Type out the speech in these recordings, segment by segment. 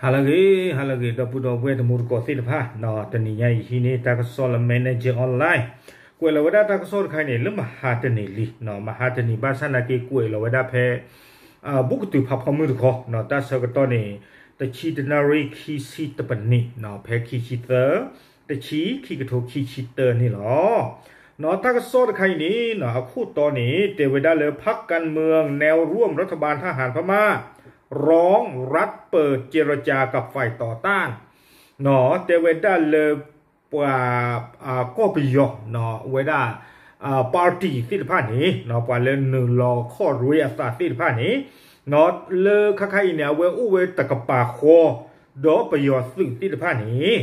ဟါလၢအဂ့ၤ ဟါလၢအဂ့ၤ ဒီပုၢ်ဒီဝဲၢ်တံၤသကိးသ့ၣ်တဖၣ်, တနံၤညါအံၤဟံးန့ၢ်တၢ်ကစီၣ်လၢ Manager Online ကွဲးလီၤဝဲဒၣ်တၢ်ကစီၣ်တခါအံၤန့ၣ် လၢမဟါတနံၤလံ, မဟါတနံၤဘၣ်ဆၣ်နာ်က့ကွဲးလီၤဝဲဒၣ်ဖဲ ဘူးကတုၤဖးဖီမုၢ်တခီ, တၢ်ဆၢကတီၢ်န့ၣ် တဆံတနၣ်ရံၣ်ခံဆံတပနံး, ဖဲခံဆံသၢ, တဆံခံကထိခံဆံတၢန့ၣ်လီၤ. တၢ်ကစီၣ်တခါအံၤန့ၣ် အခိၣ်တီန့ၣ် တဲဝဲဒၣ်လၢ พรรคการเมืองแนวร่วมรัฐบาลทหารพม่า ร้องรัฐเปิดเจรจากับฝ่ายต่อต้าน တဲဝဲဒၣ်လၢ ပှၤ ကီၢ်ပယီၤ ဝဲဒၣ် party သ့ၣ်တဖၣ်န့ၣ် ပှၤလၢနုာ်လီၤခီၣ်ရ့အသးသ့ၣ်တဖၣ်န့ၣ် လၢခါခါအံၤန့ၣ် အဝဲအိၣ်ဝဲတကပၤဃီ ဒီးပယီၤသုးသ့ၣ်တဖၣ်န့ၣ်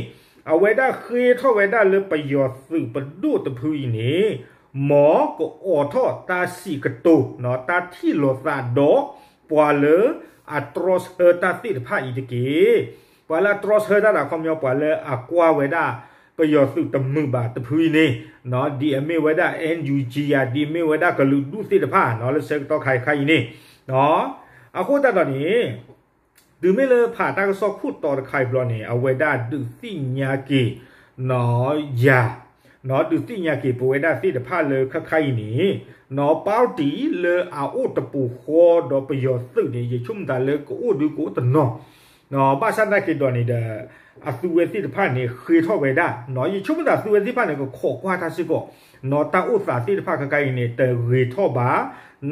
အဝဲဒၣ်ဃ့ထီၣ်ဝဲဒၣ်လၢပယီၤသုးပဒိၣ်တဖုအံၤန့ၣ် မ်ကအိးထီၣ်တၢ်စံးကတိၤ တၢ်ထံၣ်လိာ်သးဒီး ပှၤလၢအတြီဆၢတၢ်သ့ၣ်တဖၣ်အံၤတက့ၢ်. ပှၤလၢအတြီဆၢတၢ်ဒီး ခီပညီ ပှၤလၢအကွၢ်ဝဲဒၣ် ပယီၤသုးတမုာ်ဘၣ်တဖုအံၤန့ၣ် ဒ်အမ့ၢ်ဝဲဒၣ် NUG ယၤ ဒ်အမ့ၢ်ဝဲဒၣ်ကလုာ်ဒူၣ်သ့ၣ်တဖၣ် လၢဆၢကတီၢ်ခါခါအံၤန့ၣ် အဃိသတးဒီးန့ၣ် တုၤမ့ၢ်လၢဖးတၢ်ကစီၣ်ခိၣ်တီတခါအံၤဘျီန့ၣ် အဝဲဒၣ်ဒုးသ့ၣ်ညါက့ၤ ယၤ ဒုးသ့ၣ်ညါက့ၤပဝဲဒၣ်သ့ၣ်တဖၣ်လၢခါခါအံၤန့ၣ် party လၢအအိၣ်တပူၤဃီဒီးပယီၤသုးန့ၣ် ယဆိကမိၣ်သးလၢကအိၣ်ဒုးကအိၣ်တနီၤ ဘၣ်ဆၣ်သနာ်က့ဒီးန့ၣ်ဒီး အသုဝဲသ့ၣ်တဖၣ်န့ၣ် ဃ့ထီၣ်ဝဲဒၣ် ယဆိကမိၣ်သးသုဝဲသ့ၣ်တဖၣ်န့ၣ် ကခိးကွၢ်တၢ်စ့ၢ်ကီး တၢ်အိၣ်သးသ့ၣ်တဖၣ်ခါခါအံၤန့ၣ် တဂ့ၤထီၣ်ဘၣ်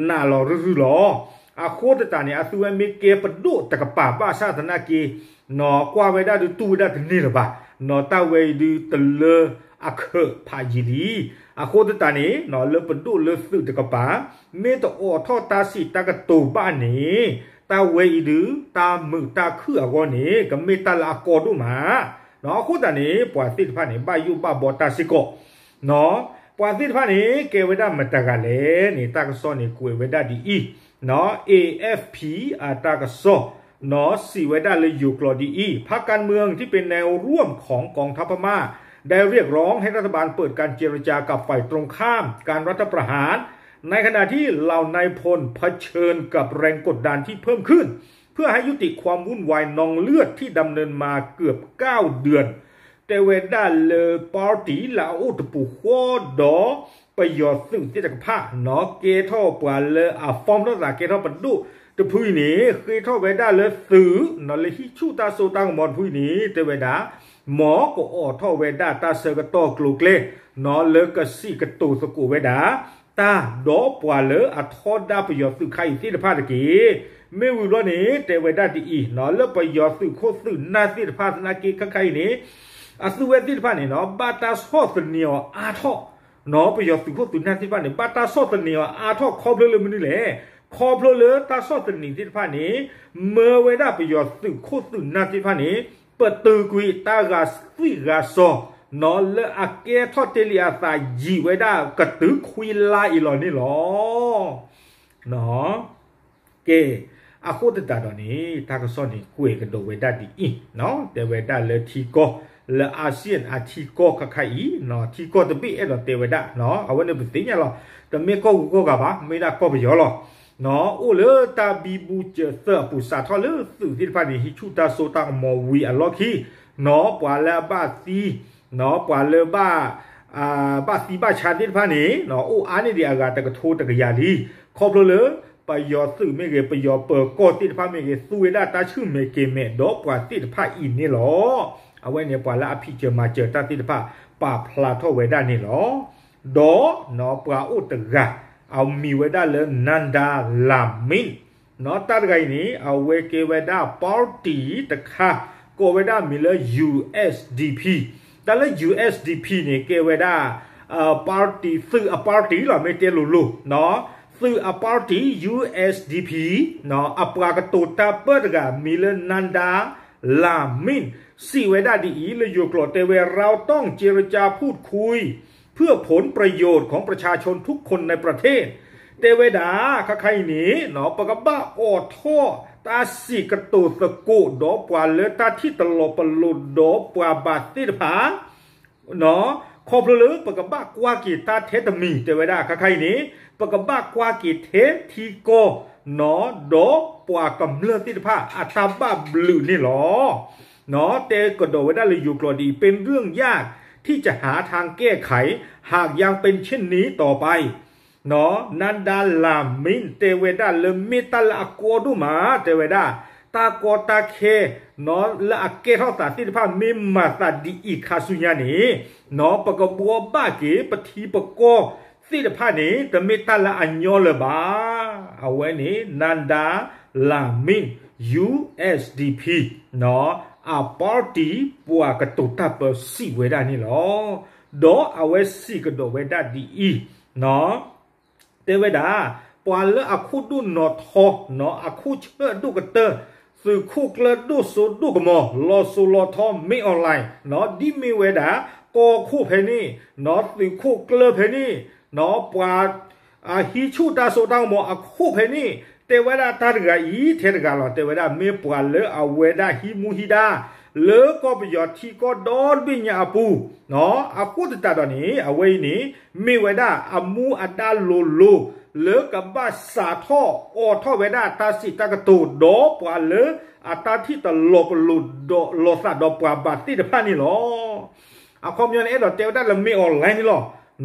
နးလီၤရုၢ်ရုၢ်လီၤ. အဃိသတးန့ၣ် အသုဝဲမ့ၢ်ကဲပဒိၣ်တကပၤဘၣ်ဆၣ်သနာ်က့ ကွၢ်ဝဲဒၣ်ဒုးတူၢ်ဝဲဒၣ်တန့ၢ်လၢၤဘၣ် တၢ်ဝဲအံၤဒုးတလၢအခၢးဖးယံာ်လံ. အဃိသတးန့ၣ် လၢပဒိၣ်လၢသုးတကပၤ မ့ၢ်တအိးထီၣ်တၢ်စံးတၢ်ကတိၤဘၣ်န့ၣ် တၢ်ဝဲအံၤဒုး တၢ်မုာ်တၢ်ခုၣ်အဂီၢ်န့ၣ် ကမ့ၢ်တၢ်လၢအကီဒိၣ်မး အဃိသတးန့ၣ် ပှၤသ့ၣ်တဖၣ်န့ၣ် ဘၣ်ယိၣ်ဘၣ်ဘီတၢ်စ့ၢ်ကီး ပှၤသ့ၣ်တဖၣ်န့ၣ် ကဲဝဲဒၣ်မတၤတဂၤလဲၣ်န့ၣ် တၢ်ကစီၣ်န့ၣ်ကွဲးဝဲဒၣ်ဒ်အံၤ AFP အတၢ်ကစီၣ် စံးဝဲဒၣ်လၢယိၤကျိာ်ဒ်အံၤ พรรคการเมืองที่เป็นแนวร่วมของกองทัพพม่า ได้เรียกร้องให้รัฐบาลเปิดการเจรจากับฝ่ายตรงข้ามการรัฐประหาร ในขณะที่เหล่านายพลเผชิญกับแรงกดดันที่เพิ่มขึ้น เพื่อให้ยุติความวุ่นวายนองเลือดที่ดำเนินมาเกือบเก้าเดือน တဲဝဲဒၣ်လၢ party လၢအအိၣ်တပူၤဃီဒီး ပယီၤသုးသ့ၣ်တဖၣ် ကဲထီၣ်ပှၤလၢအ form ထီၣ်သးကဲထီၣ်ပဒိၣ်တဖုအံၤန့ၣ် ဃ့ထီၣ်ဝဲဒၣ်လၢသုး လၢဟံၣ်ဆူၣ်တၢ်စိတၢ်ကမီၤတဖုအံၤန့ၣ် တဲဝဲဒၣ် မ်ကအိးထီၣ်ဝဲဒၣ်တၢ်ဆၢကတီၢ်ကျိၤကျဲ လၢကစံးကတိၤသကိးဝဲဒၣ် တၢ်ဒီးပှၤလၢအထီဒါပယီၤသုးခါအံၤသ့ၣ်တဖၣ်တက့ၢ်. မ့ၢ်ဝံၤဘျီန့ၣ် တဲဝဲဒၣ်ဒ်အံၤ လၢပယီၤသုးခိၣ်သုးနၢ်သ့ၣ်တဖၣ်သနာ်က့ခါခါအံၤန့ၣ် အသုဝဲသ့ၣ်တဖၣ်န့ၣ် ဘၣ်တၢ်ဆီၣ်သနံးအီၤအါထီၣ် ပယီၤသုးခိၣ်သုးနၢ်သ့ၣ်တဖၣ်န့ၣ် ဘၣ်တၢ်ဆီၣ်သနံးအီၤအါထီၣ်ခီဖျိလၢမနုၤလဲၣ်. ခီဖျိလၢတၢ်ဆီၣ်သနံးသ့ၣ်တဖၣ်န့ၣ် မၢဝဲဒၣ်ပယီၤသုးခိၣ်သုးနၢ်သ့ၣ်တဖၣ်န့ၣ် ပတုာ်ကွံာ်တၢ်ဂာ်သွံၣ်ဂာ်စီၤ လၢအကဲထီၣ်တ့ၢ်လံအသးယံာ်ဝဲဒၣ်ကတုၤခွံလါအံၤလီၤန့ၣ်လီၤ. ကဲ, အဃိသတးဒီးန့ၣ် တၢ်ကစီၣ်န့ၣ်ကွဲးကဒီးဝဲဒၣ်ဒ်အံၤ, တဲဝဲဒၣ်လၢထံကီၢ်, လၢ ASEAN အထံကီၢ်ခါခါအံၤ, ထံကီၢ်တဘ့ၣ်အဲၣ်ဒိးတဲဝဲဒၣ်, အဝဲန့ၣ်ပသ့ၣ်ညါလီၤ, တမ့ၢ်ကီၢ်ဂူၤကီၢ်ဂၤဘၣ်, မ့ၢ်ဒၣ်ကီၢ်ပယီၤလီၤ. အိၣ်လၢတၢ်ဘံဘူစၢၤသၢအပူၤ စးထီၣ်လၢသုးသ့ၣ်တဖၣ်န့ၣ် ဟံးဆူၣ်တၢ်စိတၢ်ကမီၤဝံၤအလီၢ်ခံ, ပှၤလၢအဘၣ်သံ, ပှၤလၢ ဘၣ်သံဘၣ်ဆါသ့ၣ်တဖၣ်န့ၣ် အိၣ်အါန့ၢ်ဒံးအဂၤတကထိတကယၤလံ. ခီဖျိလၢ ပယီၤသုးမ့ၢ်ဂ့ၤ, ပယီၤပၢၤကီၢ်သ့ၣ်တဖၣ်မ့ၢ်ဂ့ၤ, သူဝဲဒၣ်တၢ်ဆူၣ်မဲာ်က့ၤမဲာ်ဒီးပှၤသ့ၣ်တဖၣ်အံၤန့ၣ်လီၤ. အဝဲန့ၣ် ပှၤလၢအဖံးစၢၤမၤစၢၤတၢ်သ့ၣ်တဖၣ် ပာ်ဖျါထီၣ်ဝဲဒၣ်န့ၣ်လီၤ. ဒီးပှၤအိၣ်တဂၤ အမံၤဝဲဒၣ်လၢ Nanda Lamin တၢ်တဂၤအံၤန့ၣ် အဝဲကဲဝဲဒၣ် party တခါ ကိးဝဲဒၣ်မံၤလၢ USDP. တၢ်လၢ USDP န့ၣ် ကဲဝဲဒၣ် party သုးအ party လီၤ မ့ၢ်တဲလိၤလိၤ, သုးအ party USDP အပှၤကတိၤတၢ်ပၢၢ်တဂၤ မံၤလၢ Nanda Lamin စံးဝဲဒၣ်ဒ်အံၤ လၢယိၤကျိာ်တဲဝဲ เราต้องเจรจาพูดคุย เพื่อผลประโยชน์ของประชาชนทุกคนในประเทศ တဲဝဲဒၣ် ခါခါအံၤန့ၣ် ပကဘၣ်အိးထီၣ်တၢ်စံးကတိၤသကိးဒီးပှၤလၢတၢ်ထံၣ်တလီၤပလိာ်ဒီးပှၤဘၣ်သ့ၣ်တဖၣ်, ခီ ခီဖျိလၢပကဘၣ်ကွၢ်က့ၤတၢ်ထဲတမံၤ တဲဝဲဒၣ်ခါခါအံၤန့ၣ် ပကဘၣ်ကွၢ်က့ၤထဲထံကီၢ် ဒီးပှၤကမျၢၢ်သ့ၣ်တဖၣ်အတၢ်ဘၣ်ဘျုးန့ၣ်လီၤ. တဲကဒီးဝဲဒၣ်လၢယိၤကျိာ်ဒ်အံၤ เป็นเรื่องยากที่จะหาทางแก้ไข หากยังเป็นเช่นนี้ต่อไป နဒါလၤမ့ၣ် တဲဝဲဒၣ်လၢမ့ၢ်တၢ်လၢအကီဒိၣ်မး တဲဝဲဒၣ် တၢ်ကီတၢ်ခဲ လၢအကဲထီၣ်သးသ့ၣ်တဖၣ် မ့ၢ်မၤသးဒ်အံၤခါဆူညါန့ၣ် ပကဘှီဘၣ်က့ၤ ပထံပကီၢ်သ့ၣ်တဖၣ်န့ၣ် တမ့ၢ်တၢ်လၢအညီလၢၤဘၣ်. အဝဲန့ၣ် နဒါလၤမ့ၣ် ယူၣ်အၣ်စ့ၣ်ဒီး ပံၣ် အပၢ်တံၢ် ပှၤကတိၤတၢ်ပၢစံးဝဲဒၣ်န့ၣ်လီၤ. ဒီးအဝဲစံးကဒီးဝဲဒၣ်ဒ်အံၤ တဲဝဲဒၣ် ပှၤလၢအခိၣ်ဒိၣ်နီၢ်ထီ အခိၣ်ဆၢၣ်ဒိၣ်ကတၢၢ် သုးခိၣ်ကျၢၢ်ဒိၣ်စိဒိၣ်ကမီၤ လီၤစိၤလီၤထီ မ့ၢ် online ဒ်မ့ၢ်ဝဲဒၣ် ကီၢ်ခိၣ်ဖဲန့ၣ် သုးခိၣ်ကျၢၢ်ဖဲန့ၣ် ပှၤ အဟံးဆူၣ်တၢ်စိတၢ်ကမီၤအခိၣ်ဖဲန့ၣ် တဲဝဲဒၣ်တၢ်တဂၤအံၤထဲတဂၤလီၤ. တဲဝဲဒၣ် မ့ၢ်ပှၤလၢအဝဲဒၣ်ဟံးမူဟံးဒါ လၢကီၢ်ပယီၤထံကီၢ်ဒီဘ့ၣ်ညါအပူၤ အဃိသတးဒီးန့ၣ် အဝဲအံၤန့ၣ် မ့ၢ်ဝဲဒၣ်အမူအဒါလိၤလိၤ လၢကဘၣ်စးထီၣ်အိးထီၣ်ဝဲဒၣ်တၢ်စံးတၢ်ကတိၤ ဒီးပှၤလၢအတၢ်ထံၣ်တလီၤပလိာ်ဒီးလိာ်သးဒီးပှၤဘၣ်သ့ၣ်တဖၣ်န့ၣ်လီၤ. အခီပညီန့ၣ် အဲၣ်ဒိးတဲဝဲဒၣ်လၢမ့ၢ် online န့ၣ်လီၤ.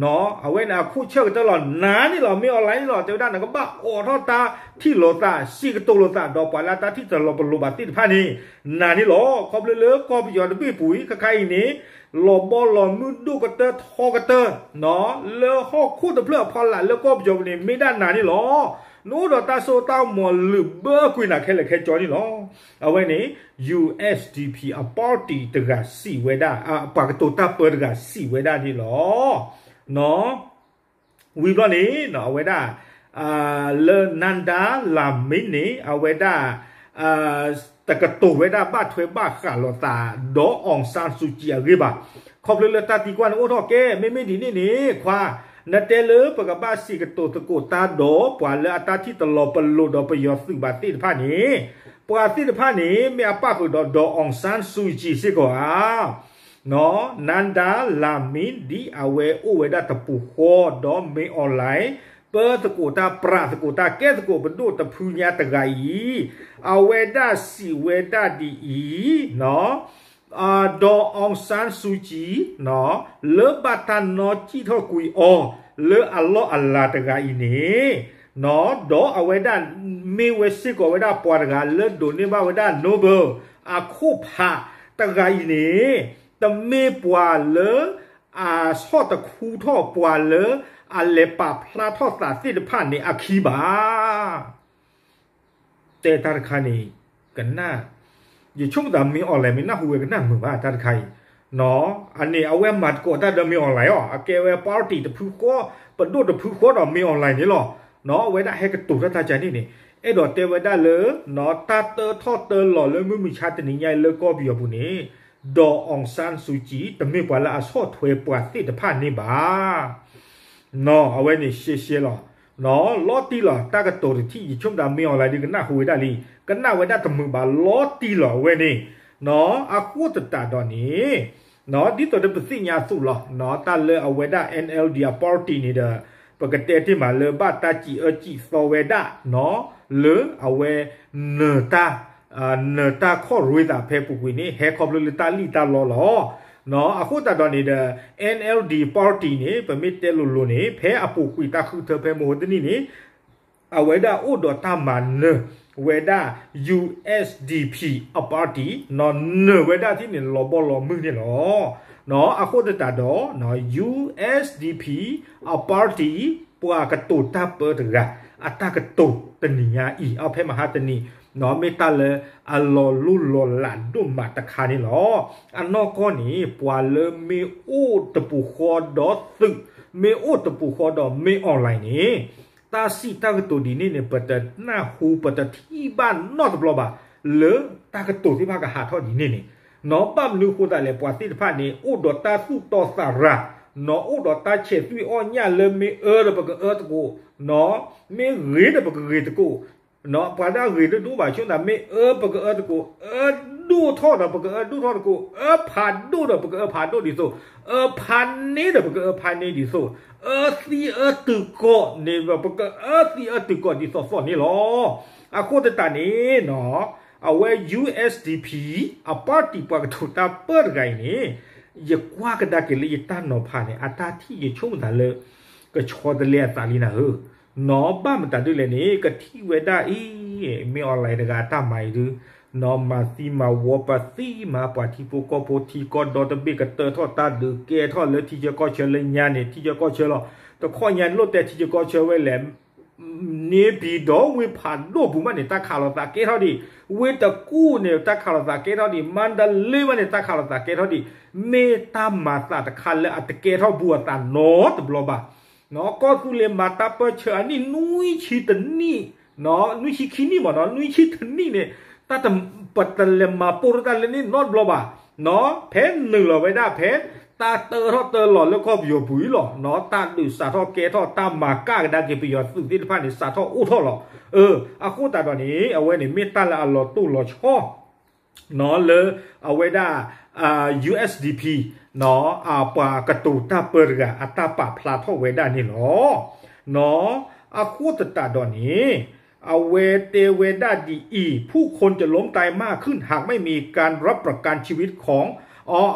အဝဲန့ၣ်အခိၣ်ဆၢၣ်ကတၢၢ်လီၤ နၤန့ၣ်လီၤ မ့ၢ် online န့ၣ်လီၤ. တဲဝဲဒၣ်နကဘၣ်အိးထီၣ်တၢ်ထံၣ်လိာ်သး စံးကတိၤလိာ်သး ဒီးပှၤလၢအတၢ်ထံၣ်တလီၤပလိာ်ဘၣ်သ့ၣ်တဖၣ်န့ၣ် နၤန့ၣ်လီၤ. ခီဖျိလၢကီၢ်ပယီၤတဘ့ၣ်ပူၤအံၤ ခါခါအံၤန့ၣ် လီၤဘီလီၤမုၢ်ဒိၣ်ကတၢၢ်ထီကတၢၢ် လၢဟီၣ်ခိၣ်တဖျၢၣ်အဖီလာ်လၢကီၢ်ပယီၤပူၤန့ၣ် မ့ၢ်ဒၣ်နၤန့ၣ်လီၤ. နအိၣ်ဒီးတၢ်စိတၢ်ကမီၤလုာ်ဘၢကွံာ်နၤခဲလၢာ်ခဲဆ့န့ၣ်လီၤ. အဝဲန့ၣ် ယူၣ်အၣ်စ့ၣ်ဒီး ပံၣ် အပၢ်တံၢ်တဂၤစံးဝဲဒၣ် ပှၤကတိၤတၢ်ပၢတဂၤစံးဝဲဒၣ်န့ၣ်လီၤ. ဝံၤဘျီန့ၣ် အဝဲဒၣ် လၢနဒါလၤမ့ၣ်န့ၣ် အဝဲဒၣ် တကတိၤဝဲဒၣ်ဘၣ်ထွဲဘၣ်ဃးလိာ်သး ဒီးအီၣ်ဆန်းစုကြည်အဂ့ၢ်ဘၣ်. ခီဖျိလၢတၢ်သံကွၢ်န့ၣ်အိၣ်ထီၣ်ကဲ မ့မ့ၢ်ဒ်န့ၣ်န့ၣ် ခွါ နတဲလၢပကဘၣ်စံးကတိၤသကိးတၢ်ဒီးပှၤလၢအတၢ်ထံၣ်တလီၤပလိာ်ဒီးပယီၤသုးဘၣ်သ့ၣ်တဖၣ်န့ၣ် ပှၤသ့ၣ်တဖၣ်န့ၣ် မ့ၢ်အပၣ်ဃုာ်ဒီး ဒီးအီၣ်ဆန်းစုကြည်စ့ၢ်ကီးဧါ. နဒါလၤမ့ၣ် ဒ်အဝဲအိၣ်ဝဲဒၣ်တပူၤဃီ ဒီးမ့ၢ် online ပၢသကိးတၢ်ပြးသကိးတၢ်ကဲသကိးပဒိၣ်တဖုညါတဂၤအံၤ အဝဲဒၣ်စံးဝဲဒၣ်ဒ်အံၤ ဒီးအီၣ်ဆန်းစုကြည် လၢဘၣ်တၢ်နီၣ်စံၣ်ထီၣ်ကွံာ်အီၤ လၢအလီၢ်အလၤတဂၤအံၤန့ၣ် ဒီးအဝဲဒၣ်မ့ၢ်ဝဲစ့ၢ်ကီးဝဲဒၣ်ပှၤတဂၤလၢဒိးန့ၢ်ဘၣ်ဝဲဒၣ် Nobel အခိၣ်ဖးတဂၤအံၤန့ၣ် တမ့ၢ်ပှၤလၢ အဆီၣ်တခူထီၣ်ပှၤလၢ အလဲၤပာ်ဖျါထီၣ်သးသ့ၣ်တဖၣ်န့ၣ်အခံဘၣ်. တဲတၢ်တခါန့ၣ် ကနၣ် ယဆိကမိၣ်သး မ့ၢ် online မ့ၢ်နၢ်ဟူဝဲကနၣ်မုာ်ဘၣ်တၢ်တခါအံၤ အန့ၣ်အဝဲမၤသကိးတၢ်ဒီးမ့ၢ် online အီၤ အကဲဝဲ ပၢ်တံၢ်တဖုဃီ ပဒိၣ်တဖုဃီဒီးမ့ၢ် online န့ၣ်လီၤ. အဝဲဒၣ်ဟဲကတိၤထီၣ်တၢ်ကါန့ၣ်န့ၣ် အဲၣ်ဒိးတဲဝဲဒၣ်လၢ တၢ်တၢထီၣ်တၢလီၤလၢမုၢ်မဆါတနံၤညါအံၤလၢကီၢ်ပယီၤပူၤန့ၣ် ဒီးအီၣ်ဆန်းစုကြည် တမ့ၢ်ပှၤလၢအဆီၣ်ထွဲပှၤသ့ၣ်တဖၣ်န့ၣ်ဘၣ်. အဝဲန့ၣ်ရှဲရှဲလီၤ. လီၤတံၢ်လီၤ တၢ်ကတိၤတထံၣ် ယဆိကမိၣ်သး မ့ၢ် online ဒ်ကနၣ်ဟူဝဲဒၣ်လံ ကနၣ်ဝဲဒၣ်တမုာ်ဘၣ် လီၤတံၢ်လီၤအဝဲန့ၣ် အဃိသတးဒီးန့ၣ် ဒ်သိးဒီးပသ့ၣ်ညါအသိးလီၤ တၢ်လၢအဝဲဒၣ် NLD အပၢ်တံၢ်န့ၣ်ဒီး ပကတဲတ့ၢ်မးလၢဘၣ်တၢ်စံးအၢစံးသီဝဲဒၣ် လၢအဝဲ နၢၤတၢ် နၢၤတၢ်ခီၣ်ရွ့သးဖဲပူၤကွံာ်န့ၣ် ဟဲခီဖျိလၢတၢ်လံၣ်တၢ်လီလီၤ. အဃိသတးဒီးန့ၣ်ဒီး NLD ပၢ်တံၢ်န့ၣ် ပမ့ၢ်တဲလိၤလိၤန့ၣ် ဖဲအပူၤကွံာ်တၢ်ဃုထၢဖဲမဟါတနံၣ်န့ၣ် အဝဲဒၣ်အိၣ်ဒီးတၢ်မၤနၢၤဝဲဒၣ် USDP အပၢ်တံၢ် နၢၤဝဲဒၣ်ထံၣ်န့ၣ် လီၤဘီလီၤမုၢ်န့ၣ်လီၤ. အဃိသတးဒီး USDP အပၢ်တံၢ် ပှၤကတိၤတၢ်ပၢတဂၤ အတၢ်ကတိၤတနံၤညါအံၤ အဖဲမဟါတနံၤ မ့ၢ်တၢ်လၢအလီၤလိၢ်လီၤလးဒိၣ်မးတခါန့ၣ်လီၤ. အနီၢ်ကီၢ်န့ၣ် ပှၤလၢမ့ၢ်အိၣ်တပူၤဃီဒီးသုး မ့ၢ်အိၣ်တပူၤဃီဒီးမ့ၢ် online န့ၣ် တၢ်စံးတၢ်ကတိၤဒ်န့ၣ်န့ၣ် ပတနၢ်ဟူ ပတထံၣ်ဘၣ်နီတဘျီဘၣ် လၢတၢ်ကတိၤသ့ၣ်တဖၣ်ကဟးထီၣ်ဒ်န့ၣ်န့ၣ် ဘၣ်မနုၤအဃိသတးလဲၣ် ပှၤသ့ၣ်တဖၣ်န့ၣ် အိၣ်ဒီးတၢ်သူၣ်တီသးရၤ အိၣ်ဒီးတၢ်ဆဲးသွံၣ်အီၣ်ညၣ်လၢမ့ၢ်အၢဒီးပကအၢသကိး မ့ၢ်ဂ့ၤဒီးပကဂ့ၤသကိး ပှၤလၢအဂ့ၤတဒိၣ်ဘၣ်ဆိသး မ့ၢ်အၢပကအၢသကိး, အၢဒိၣ်ထီၣ်ဒီးပကအၢဒိၣ်ထီၣ်သကိး, အၢဖးဒိၣ်ဒီးပကအၢဖးဒိၣ်ဒ်သိး, အၢဖးန့ၢ်ဒီးပကအၢဖးန့ၢ်ဒ်သိး, အၢသံအၢတုၤကိးန့ၣ်ဒီး ပကအၢသံအၢတုၤကိးဒ်သိးသိးန့ၣ်လီၤ. အဃိသတးန့ၣ် အဝဲ ယူႇအၢၣ်စၣ်ဒီးပံၣ် အပၢ်တံၢ်ပှၤကတိၤတၢ်ပၢတဂၤအံၤန့ၣ် ယကွၢ်ကဒါက့ၤလၢယတၢ်နီၤဖးန့ၣ် အတၢ်ထံၣ်ယဆိကမိၣ်သးလၢ ကဆီတလဲအသးလံနၤဧၢ, နီၢ်ဘၣ်မတၤဒ်လဲၣ်န့ၣ် ကထံၣ်ဝဲဒၣ်အံၤ မ့ၢ် online တဂၤအတၢ်မၤအံၤဒုး နီၢ်မၤသံမၤဝီပသံမၤ ပှၤထံဖိကီၢ်ဖိထံကီၢ်ဒီတဘ့ၣ်ကတၢၢ်ထီၣ်တၢ်ဒုးကဲထီၣ်လၢထံဆၢကီၢ်ဆၢလၢညါန့ၣ် ထံဆၢကီၢ်ဆၢလီၤ. တခီညါန့ၣ်လိၣ်တဲထံဆၢကီၢ်ဆၢဝဲလဲၣ် န့ၣ်ပံၤဒီးဝ့ၢ်ဖးဒိၣ်ပူၤမးန့ၣ် တၢ်ခးလိာ်သးကဲထီၣ်ဒံး, ဝ့ၢ်တကူၣ်န့ၣ် တၢ်ခးလိာ်သးကဲထီၣ်ဒံး, မါဒလ့မးန့ၣ် တၢ်ခးလိာ်သးကဲထီၣ်ဒံး, မ့ၢ်တၢ်မၤသးတခါလၢအတကဲထီၣ်ဘူးအသးနီတဘျီဘၣ်. ကီၢ်သူလ့ၤမၤတၢ်ပၢဆှၢအနံၣ်နွံဆံတနံၣ်, နွံဆံခံနံၣ်မ့ၢ်နီၤ နွံဆံတနံၣ်န့ၣ် တၢ်တ, ပတလဲၤမၤပိၢ်ထီၣ်တၢ်လၢန့ၣ်နီတဘျီဘၣ်. ဖဲနုာ်လီၤဝဲဒၣ်ဖဲ တၢ်တၢထီၣ်တၢလီၤလၢကီၢ်ပယီၤပူၤအံၤလီၤ. တၢ်ဒုးစးထီၣ်ကဲထီၣ် တၢ်မၤကၣ်ကဒါက့ၤပယီၤသုးသ့ၣ်တဖၣ်န့ၣ် စးထီၣ်အိၣ်ထီၣ်လီၤ. အဃိသတးဒီးန့ၣ် အဝဲန့ၣ်မ့ၢ်တၢ်လၢအလီၤတိၢ်လီၤဆီ လၢအဝဲဒၣ် ယူႇအၢၣ်စၣ်ဒီးပံၣ် ပှၤကတိၤတၢ်ပၢတဂၤ အတၢ်ပာ်ဖျါထီၣ်ဝဲဒၣ်န့ၣ်လီၤ. အဃိသတးဒီးန့ၣ် အဝဲတဲဝဲဒၣ်ဒ်အံၤ ผู้คนจะล้มตายมากขึ้น หากไม่มีการรับประกันชีวิตของ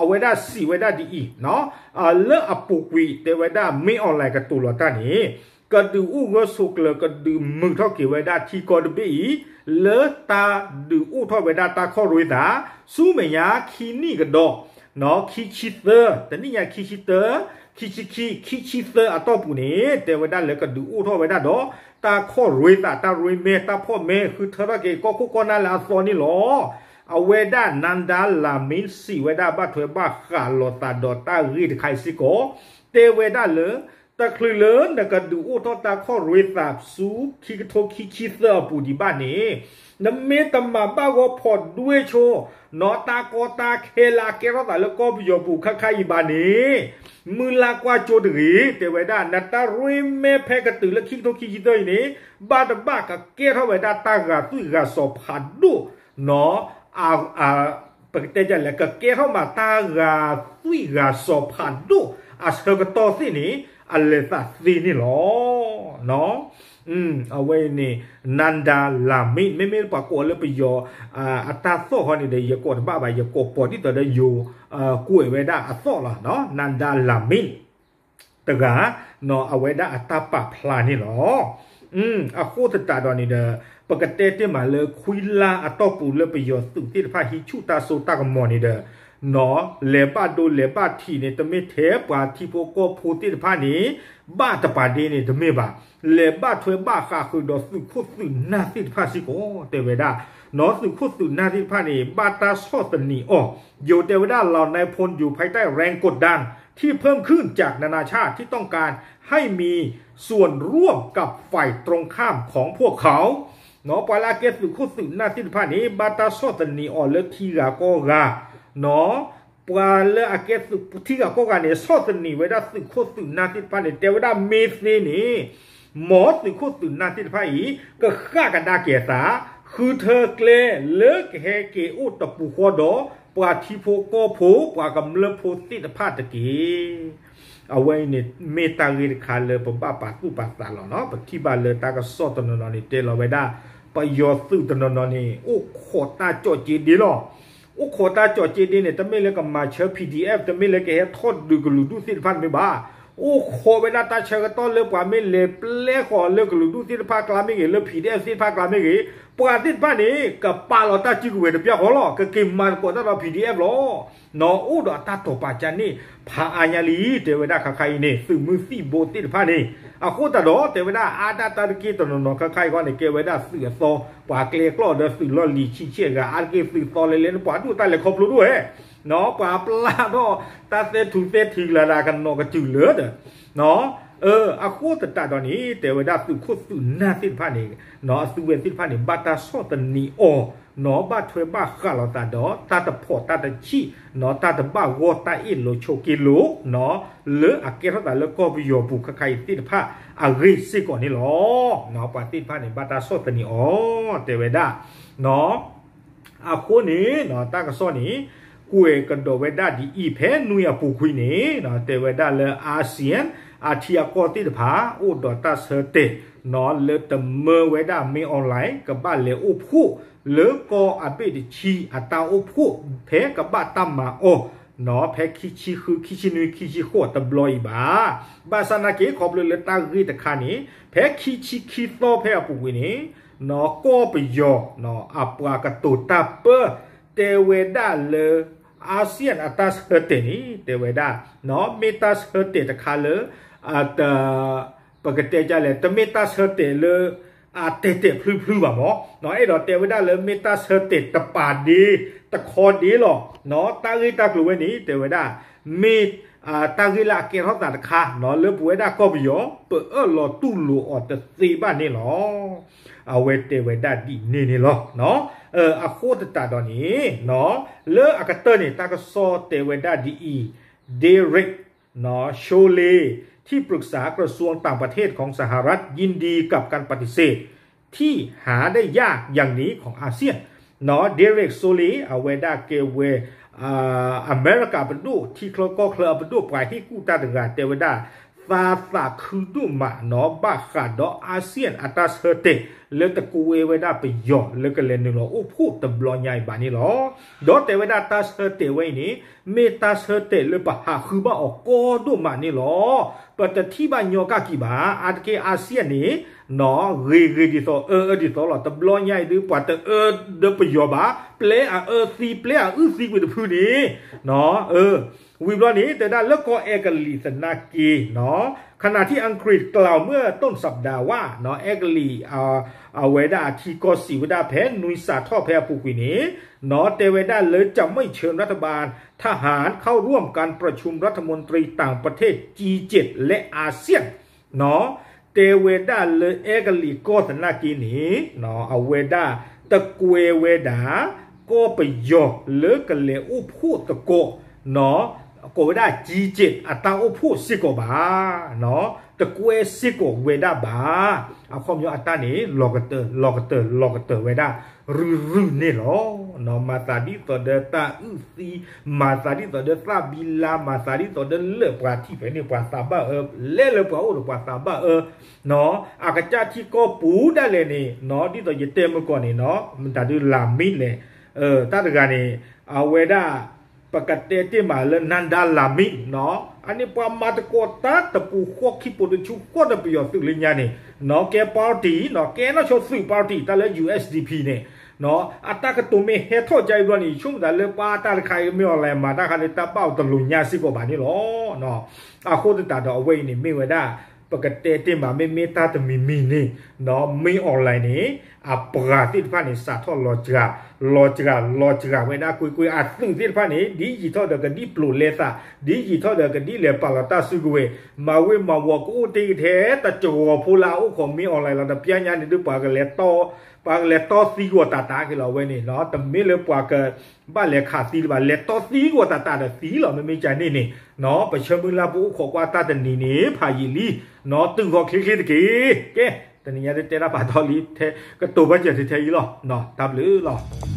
အဝဲဒၣ်စံးဝဲဒၣ်ဒ်အံၤ လၢအပူၤကွံာ်တဲဝဲဒၣ် မင်းအောင်လှိုင် ကတိၤလီၤတၢ်န့ၣ် ကဒုးအိၣ်ဂၢၢ်ဆိးကျၢၤ ကဒုးမုာ်ထီၣ်က့ၤဝဲဒၣ်ထံကီၢ်တဘ့ၣ်အံၤ လၢတၢ်ဒုးအိၣ်ထီၣ်ဝဲဒၣ်တၢ်ခီၣ်ရွ့သး ဆူမဲာ်ညါခံနံၣ်ကဒီး ခံဆံသၢ တနံၣ်ညါခံဆံသၢ ခံဆံခံ ခံဆံသၢအတီၢ်ပူၤန့ၣ် တဲဝဲဒၣ်လၢကဒုးအိၣ်ထီၣ်ဝဲဒၣ်ဒီး တၢ်ခီၣ်ရွ့သး တၢ်ရွ့မဲ တၢ်ဖီၣ်မဲ ဃုထၢထီၣ်က့ၤကီၢ်ခိၣ်ကီၢ်နၢ်လၢအသီန့ၣ်လီၤ. အဝဲဒၣ် နၤဒါ လၤမ့ၣ် စံးဝဲဒၣ်ဘၣ်ထွဲဘၣ်ဃးလိာ်သးဒီးတၢ်ဂ့ၢ်တခါအံၤစ့ၢ်ကီး တဲဝဲဒၣ်လၢ တချုးလၢနကဒုးအိၣ်ထီၣ်တၢ်ခီၣ်ရွ့သးဆူခံကထိခံဆံသၢအပူၤဒံးဘၣ်န့ၣ် နမ့ၢ်တမၤဘၣ်ဂီၢ်ဖီၣ်ဒွဲၣ်ဆိ နီၢ်တၢ်ကီတၢ်ခဲလၢအကဲထီၣ်သးလၢကီၢ်ပယီၤပူၤခါခါအံၤဘၣ်န့ၣ် မုၢ်လၢ်ကွၢ်ကၠိတဂ့ၤ တဲဝဲဒၣ် နတၢ်ရွ့မဲဖဲကတုၤလၢခံကထိခံဆံသၢအံၤန့ၣ် ဘၣ်တဘၣ်ကကဲထီၣ်ဝဲဒၣ်တၢ်ဂာ်သွံၣ်ဂာ်စီၤဖးဒိၣ် နီၢ် ပကတဲဒ်လဲၣ် ကကဲထီၣ်မးတၢ်ဂာ်သွံၣ်ဂာ်စီၤဖးဒိၣ် အဆၢကတီၢ်သ့ၣ်န့ၣ် အလဲၤသးသ့န့ၣ်လီၤ. အဝဲအံၤန့ၣ် နၤဒါ လၤမ့ၣ် မ့မ့ၢ်ပှၤကိးလၢပယီၤ အတၢ်သီၣ်ဃီန့ၣ်ဒီး ယကိးတဘၣ်ဘၣ် ယကိးပိာ်ဒ်သိးဒီးယိၤ ကွဲးဝဲဒၣ်အသီၣ်လီၤ. နၤဒါ လၤမ့ၣ် တဂၤ နီၢ် အဝဲဒၣ်အတၢ်ပာ်ဖျါန့ၣ်လီၤ. အဃိသတးဒီးန့ၣ်ဒီး ပကတဲတ့ၢ်မးလၢခွံလါအတီၢ်ပူၤလၢပယီၤသုးသ့ၣ်တဖၣ်ဟံးဆူၣ်တၢ်စိတၢ်ကမီၤန့ၣ်ဒီး နီၢ် လဲၤဘၣ်ဒိလဲၤဘၣ်ထံးန့ၣ် တမ့ၢ်ထဲပှၤထံဖိကီၢ်ဖိသ့ၣ်တဖၣ်န့ၣ် ဘၣ်တပၤဒ့န့ၣ်တမ့ၢ်ဘၣ်. လဲၤဘၣ်ထွဲဘၣ်ဃးဃုာ်ဒီးသုးခိၣ်သုးနၢ်သ့ၣ်တဖၣ်စ့ၢ်ကီး တဲဝဲဒၣ် နီၢ် သုးခိၣ်သုးနၢ်သ့ၣ်တဖၣ်န့ၣ် ဘၣ်တၢ်ဆီၣ်သနံးအီၤ ယိၤတဲဝဲဒၣ် เหล่านายพลอยู่ภายใต้แรงกดดันที่เพิ่มขึ้นจากนานาชาติที่ต้องการให้มีส่วนร่วมกับฝ่ายตรงข้ามของพวกเขา နီၢ် ပှၤလၢအကဲသုးခိၣ်သုးနၢ်သ့ၣ်တဖၣ်န့ၣ် ဘၣ်တၢ်ဆီၣ်သနံးအီၤလၢထံဂၤကီၢ်ဂၤ နီၢ် ပှၤလၢအကဲထံဂၤကီၢ်ဂၤန့ၣ် ဆီၣ်သနံးဝဲဒၣ်သုးခိၣ်သုးနၢ်သ့ၣ်တဖၣ်န့ၣ် တဲဝဲဒၣ်မ့ၢ်သ့န့ၣ် မ်သုးခိၣ်သုးနၢ်သ့ၣ်တဖၣ်အံၤ ကဃၣ်ကဒါက့ၤအသး ဃုထၢကျဲလၢကဟဲက့ၤအိၣ်တပူၤဃီဒီး ပှၤထံဖိကီၢ်ဖိ ပှၤကမျၢၢ်ဖိသ့ၣ်တဖၣ်တက့ၢ်. အဝဲအံၤန့ၣ် မ့ၢ်တၢ်ဂ့ၢ်တခါလၢပဘၣ်ပာ်သူၣ်ပာ်သးလီၤနီၢ်. ပထံၣ်ဘၣ်လၢတၢ်ကစီၣ်တနီၤနီၤန့ၣ် တဲလီၤဝဲဒၣ် ပယီၤသုးတနီၤနီၤန့ၣ် အိၣ်ခိးတၢ်ကၠီၣ်က့ဒ့လီၤ. အိၣ်ခိးတၢ်ကၠီၣ်က့ဒ့န့ၣ် တမ့ၢ်လၢကမၤဆၢ PDF တမ့ၢ်လၢကဟဲထီၣ်ဒုးကလုာ်ဒူၣ်သ့ၣ်တဖၣ်တမ့ၢ်ဘၣ်. အိၣ်ခိးဝဲဒၣ်တၢ်ဆၢကတီၢ်လၢပှၤမ့ၢ်လဲၤပျဲဃီၤလၢကလုာ်ဒူၣ်သ့ၣ်တဖၣ်ကျါမ့ၢ်ဂ့ၤ လၢ PDF သ့ၣ်တဖၣ်ကျါမ့ၢ်ဂ့ၤ ပှၤသ့ၣ်တဖၣ်န့ၣ် ကပာ်လီၤတၢ်စုကဝဲၤတပျၢ်ဃီလီၤ. ကက့ၤမၤသကိးတၢ်ဒီး PDF လီၤ. နီၢ် အိၣ်ဒီးအတၢ်တိာ်ပာ်ကၢ်န့ၣ် ဖးအါညါလံ တဲဝဲဒၣ်ခါခါအံၤန့ၣ် သုးမုၢ်သံၣ်ဘိသ့ၣ်တဖၣ်န့ၣ် အဃိသတးဒီး တဲဝဲဒၣ်အါဒၣ်တၢ်တက့ၢ်တနီၤနီၤခါခါအံၤဃီန့ၣ် ကဲဝဲဒၣ်သုးအသီ ပှၤကျဲကျီၢ်ဒီးသုးလီၢ်လံၤဆံဆံအဂၤ အါတက့ၢ်သုးသီလဲၤလဲၤန့ၣ် ပှၤဒိၣ်တၢ်လဲၤခီဖျိဒိၣ်ဝဲ နီၢ် ပှၤပျၢ်ထီၣ်တၢ်သဲထူသဲထံးကလၤဒၣ်ကနီၤကတုၤလၢဒီး နီၢ် အဃိသတးဒီးန့ၣ် တဲဝဲဒၣ်သုးခိၣ်သုးနၢ်သ့ၣ်တဖၣ်န့ၣ် နီၢ် အသုဝဲသ့ၣ်တဖၣ်န့ၣ် ဘၣ်တၢ်ဆီၣ်သနံးအီၤ နီၢ် ဘၣ်ထွဲဘၣ်ဃးလိာ်သးဒီး တၢ်တဖီၣ်တၢ်တဆံၣ် နီၢ် တၢ်တဘၣ်ဂီၢ်တၢ်အ့ၣ်လိာ်ဆိးက့လိာ် နီၢ် လၢအကဲထီၣ်သးလၢကီၢ်ပယီၤပူၤခဲခါအံၤသ့ၣ်တဖၣ်အဂ့ၢ်စ့ၢ်ကီးန့ၣ်လီၤ. နီၢ် ပှၤသ့ၣ်တဖၣ်န့ၣ် ဘၣ်တၢ်ဆီၣ်သနံးအီၤ တဲဝဲဒၣ် နီၢ် အဃိန့ၣ် နီၢ် တၢ်ကစီၣ်န့ၣ် ကွဲးကဒီးဝဲဒၣ်ဒ်အံၤ ဖဲနွံအပူၤကွံာ်န့ၣ် နီၢ် တဲဝဲဒၣ်လၢ ASEAN အထံအကီၢ်သ့ၣ်တဖၣ် အိၣ်ဒီးတၢ်ဆၢတဲာ် နီၢ် လၢတမၢဝဲဒၣ် မင်းအောင်လှိုင် ကဘၣ်လဲၤအိၣ်ဖှိၣ်လၢကီၢ်အဘ့ၣ်တဆံအတၢ်အိၣ်ဖှိၣ် ဖဲကဘၣ်တၢ်မၤအီၤ နီၢ် ဖဲခံဆံဃု ခံဆံနွံ ခံဆံဃိးတဘျီအံၤဘၣ်. ဘၣ်ဆၣ်နာ်က့ ခီဖျိလၢတၢ်ဂ့ၢ်တခါန့ၣ် ဖဲခံဆံခံသီဖဲအပူၤကွံာ်န့ၣ် နီၢ် ကီၢ်ပယီၤ နီၢ် အပှၤကတိၤတၢ်ပၢ တဲဝဲဒၣ်လၢ ASEAN အတၢ်ဆၢတဲာ်န့ၣ် တဲဝဲဒၣ် နီၢ် မ့ၢ်တၢ်ဆၢတဲာ်တခါလၢ အတ ပကတဲဒ်လဲၣ် တမ့ၢ်တၢ်ဆၢတဲာ်လၢ အတဲာ်တဲာ်ဖျုဖျုဘၣ်မး နီၢ် အဲၣ်ဒိးတဲဝဲဒၣ်လၢမ့ၢ်တၢ်ဆၢတဲာ်တပာ်ဒ့ တခီဒ့လီၤ. နီၢ် တၢ်ဂ့ၢ်တၢ်ကျိၤဝဲန့ၣ် တဲဝဲဒၣ် မ့ၢ် တၢ်ဂ့ၢ်လၢအကဲထီၣ်သးတခါ နီၢ် လၢပဝဲဒၣ်ကီၢ်ပယီၤ ပအၢၣ်လီၤတူၢ်လိာ်အီၤတသ့ဘၣ်န့ၣ်လီၤ. အဝဲတဲဝဲဒၣ်ဒ်န့ၣ်န့ၣ်လီၤ. အဃိသတးဒီးန့ၣ် နီၢ် လၢအကတၢၢ်န့ၣ် တၢ်ကစီၣ်တဲဝဲဒၣ်ဒ်အံၤ Derek နီၢ် Chollet ที่ปรึกษากระทรวงต่างประเทศของสหรัฐยินดีกับการปฏิเสธที่หาได้ยากอย่างนี้ของอาเซียน နီၢ် Derek Chollet အဝဲဒၣ်ကဲဝဲ အမဲရကၤပဒိၣ် ထံချၢကီၢ်ချၢအပဒိၣ် ပှၤဟ့ၣ်ကူၣ်တၢ်တဂၤ တဲဝဲဒၣ် သးသးခုဒိၣ်မး နီၢ် ဘၣ်ဃးဒီး ASEAN အတၢ်ဆၢတဲာ် လၢတကွဲဝဲဒၣ်ပယီၤ လၢကလဲၤနုာ်လီၤအိၣ်ဖှိၣ်တဘျီညါအံၤဘၣ်န့ၣ်လီၤ. ဒီးတဲဝဲဒၣ်တၢ်ဆၢတဲာ်ဝဲအံၤန့ၣ် မ့ၢ်တၢ်ဆၢတဲာ်လၢပဟးဃုဘၣ်အီၤကီဒိၣ်မးန့ၣ်လီၤ. ပတထံၣ်ဘၣ်ညီကၣ်ကံၤဘၣ်. အါတက့ၢ် ASEAN န့ၣ် နီၢ် ဂ့ၤဂ့ၤဒ်သိး အၢအၢဒ်သိးလီၤ. တဘျီညါအံၤဒုး ပှၤတအၢဒီးပယီၤဘၣ်. ပျဲအအၢသံပျဲအအုၣ်သံကွံာ်တဖုန့ၣ် နီၢ် ဝံၤဘျီန့ၣ် တဲဒၣ်လၢကီၢ်အဲကလံးသနာ်က့ နီၢ် ขณะที่อังกฤษกล่าวเมื่อต้นสัปดาห์ว่า နီၢ် အဲကလံး အဝဲဒၣ်အထံကီၢ်စံးဝဲဒၣ်ဖဲနွံစးထီၣ်ဖဲအပူၤကွံာ်န့ၣ် နီၢ် တဲဝဲဒၣ်လၢ จะไม่เชิญรัฐบาลทหารเข้าร่วมการประชุมรัฐมนตรีต่างประเทศ จีเจ็ด และอาเซียน နီၢ် တဲဝဲဒၣ်လၢအဲကလံးကီၢ်သနာ်က့န့ၣ် နီၢ် အဝဲဒၣ်တကွဲဝဲဒၣ် ကီၢ်ပယီၤလၢကလဲၤအိၣ်ဖှိၣ်သကိး နီၢ် ကိးဝဲဒၣ် จีเจ็ด အတၢ်အိၣ်ဖှိၣ်စ့ၢ်ကီးဘၣ်. နီၢ် တကွဲစ့ၢ်ကီးဝဲဒၣ်ဘၣ်. အခီပညီအတၢ်န့ၣ် လီၤကတၢၢ် လီၤကတၢၢ် လီၤကတၢၢ်ဝဲဒၣ် ရုၢ်ရုၢ်န့ၣ်လီၤ. နီၢ် မၤသးဒ်သိးဒီးတၢ်အုၣ်သံ, မၤသးဒ်သိးဒီးသၣ်ဘံလါ, မၤသးဒ်သိးဒီးလၢပှၤထံၣ်ဖဲန့ၣ် ပှၤသးဘၣ်အၢ, လဲၤလၢပှၤအိၣ်ဒီးပှၤသးဘၣ်အၢ, နီၢ် အကစၢ်ထံကီၢ်ပူၤဒၣ်လဲာ်န့ၣ် နီၢ် ဒ်သိးယတဲမုၢ်ကီၢ်န့ၣ် နီၢ် မတၤဒုးလၤမ့ၢ်လဲၣ်, တၢ်တဂၤန့ၣ် အဝဲဒၣ် ပကတဲတ့ၢ်မးလၢ နၤဒါလၤမ့ၢ် နီၢ် အန့ၣ်ပှၤမၤသကိးတၢ်တပူၤဃီခံပူၤတဆူဃီဒီးပယီၤသုးလၢညါန့ၣ် နီၢ် ကဲ party နီၢ် ကဲနီၢ်ဆိသုး party တၢ်လၢ ယူႇအၢတ်ႉသ်ဒီပီၣ် န့ၣ် နီၢ် အတၢ်ကတိၤမ့ၢ်ဟဲထီၣ်ကါအံၤဘျီန့ၣ် ယဆိကမိၣ်သးလၢပှၤတၢ်တခါအံၤ မင်းအောင်လှိုင် မၤတၢ်ခါလၢတၢ်ဘၣ်အီၤတလိၤညါစ့ၢ်ကီးဘၣ်န့ၣ်လီၤ. နီၢ် အဃိသတးဒီးအဝဲအံၤန့ၣ် မ့ၢ်ဝဲဒၣ် ပကတဲတ့ၢ်မး မ့မ့ၢ်တၢ်တမံၤမံၤန့ၣ် နီၢ် မင်းအောင်လှိုင် န့ၣ် အပှၤသ့ၣ်တဖၣ်န့ၣ် စးထီၣ်လီၤစှၤ လီၤစှၤ လီၤစှၤဝဲဒၣ်ကွ့ၢ်ကွ့ၢ် အသုးသ့ၣ်တဖၣ်န့ၣ် ဒ်ယံာ်ထီၣ်ဒီးကဒ်ပျိာ်လဲသး, ဒ်ယံာ်ထီၣ်ဒီးကဒ်လဲၤပာ်လီၤတၢ်စုကဝဲၤ, မၤဝ့ၤမၤဝီၤကအိၣ်တ့ၢ်ကထဲ တစှီၤဖိလၢအအိၣ်ခိး မင်းအောင်လှိုင် လီၤ. တပျၢ်ညါန့ၣ်ဒုး ပှၤကလဲၤတီ ပှၤကလဲၤတီသံကွၢ်တၢ်တၢ်က့ၤလီၤဝဲန့ၣ် နီၢ် တမ့ၢ်လၢပှၤကဘၣ်လဲၤခးသံတဘၣ် လဲၤတီသံကွၢ်တၢ်တၢ်ဒီးသံလီၤ. မ့မ့ၢ်ကန့ၣ်န့ၣ် နီၢ် ပဆၢမုၢ်လၢ်ပအိၣ်ခိးကွၢ်တၢ်တနံၤန့ၣ် ဖးယံာ်လံ, နီၢ် တုၤဃီၤချ့ချ့တက့ၢ်. ကဲ တနံၤညါတတဲတၢ်ပာ်ထီၣ်လံ ကတိၤဘၣ်စၢၤထဲထဲအံၤလီၤ. နီၢ် တၢ်ဘျုးလီၤ.